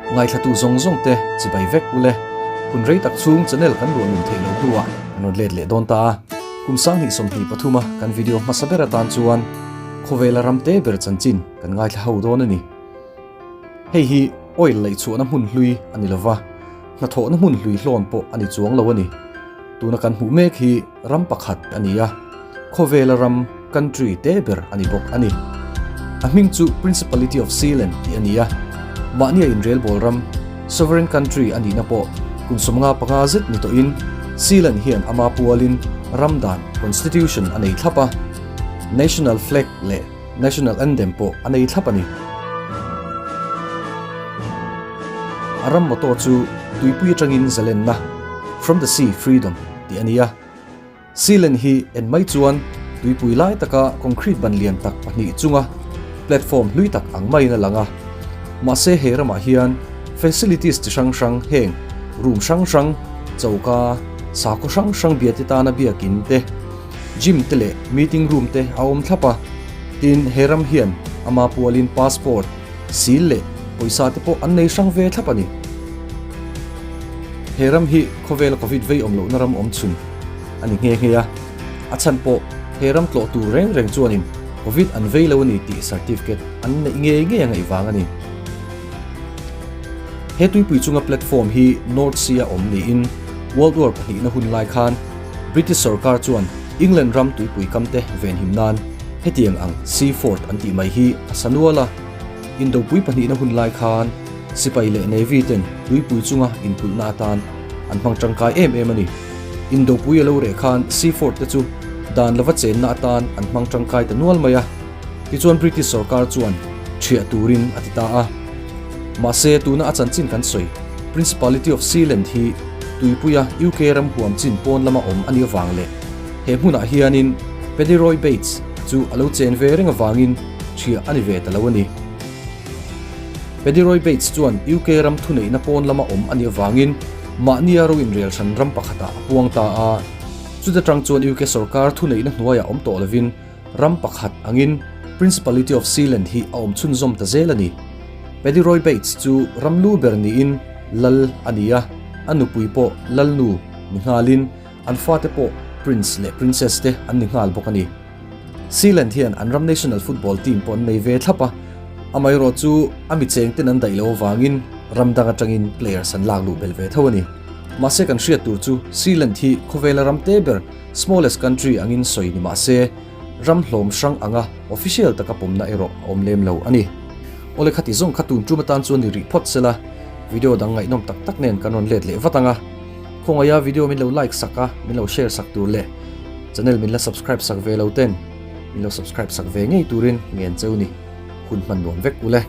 Ngaithlatu zawng zawng te chibai vek ule. Hun rei tak chhung channel kan luah lum theih loh hnuah kan rawn let leh dawn ta a. Kum 2023 a kan video hmasa ber atan chuan khawvela ram te ber chanchin kan ngaithla ho dawn a ni. Hei hi oil laih chhuahna hmun hlui a ni lova, hnathawhna hmun hlui hlawn pawh a ni chuang lo a ni. Tuna kan hmuh mek hi ram pakhat a ni a, khawvela ram, country, te ber a ni bawk a ni. A hming chu Principality of Sealand tih a ni a, mahnia inrelbawl ram, sovereign country, a nihna pawh kum 55 zet ni tawhin Sealand hian ama pualin ram dan, constitution, a nei thlap a, national flag leh national anthem pawh a nei thlap a ni. A ram motto chu tuipui atangin zalenna, From the sea, freedom, tih a ni a. Sealand hi en mai chuan tuipui lai taka concrete ban lian tak pahnih chunga platform hlui tak ang maiin a lang a. Mahse he ramah hian facilities chi hrang hrang heng room hrang hrang, choka, sakhaw hrang hrang biate tana biakin te, gym te leh meeting room te a awm thlap a. Tin, he ram hian ama pualin passport, sil leh pawisa te pawh an nei hrang ve thlap a ni. He ram hi khawvela Covid vei awm lohna ram awm chhun a ni nghe nghe a, a chhan pawh he ram tlawh tur reng reng chuanin Covid an vei lo a ni tih certificate an neih ngei ngei a ngaih vang a ni. He tuipui chunga platform hi North Sea a awm niin World War pahnihna hun lai khan British sorkar chuan England ram tuipui kamte venhim nan hetiang ang Sea Fort an tih mai hi a sa nual a. Indopui pahnihna hun lai khan sipai leh Navy ten tuipui chunga inkulhna atan an hmang tangkai em em a ni. Indopui a lo reh khan Sea Fort te chu dan lova chenna atan an hmang tangkai ta nual mai a. Tichuan British sorkar chuan thiah turin a ti ta a. Mahse tuna a chanchin kan sawi Principality of Sealand hi tuipuia UK ram huam chin pawn lama awm a nih avang leh he hmunah hianin Paddy Roy Bates chu a lo chen ve reng avangin thiah a ni ve ta lo a ni. Paddy Roy Bates chuan UK ram thuneihna pawn lama awm a nih avangin mahnia ro inrel hran ram pakhatah a puang ta a. Chuta tang chuan UK sorkar thuneihna hnuaiah awm tawh lovin Ram pakhat angin Principality of Sealand hi a awm chhunzawm ta zel a ni. Paddy Roy Bates chu ram lu ber niin lal a ni a, a nupui pawh lalnu ni nghalin an fate pawh Prince leh Princess te an ni nghal bawk a ni. Sealand hian an ram national football team pawh an nei ve thlap a, amaherawh chu a mi chengten an daih loh avangin ram dang atangin players an lak luh belh ve tho a ni. Mahse kan hriat tur chu Sealand hi khawvela ram te ber Smallest country angin sawi ni mah se, ram hlawm hrang anga official taka pawmna erawh a awm lem lo a ni. Awle khati zawng kha tun tum atan chuan ni rih phawt sela, video dang ngaihnawm tak tak nen kan rawn let leh vat ang a. Khawngaia video min lo like sak a, min lo share sak tur leh channel min la subscribe sak ve lo ten min lo subscribe sak ve ngei turin ngen cheu ni. Hun hman nuam vek ule.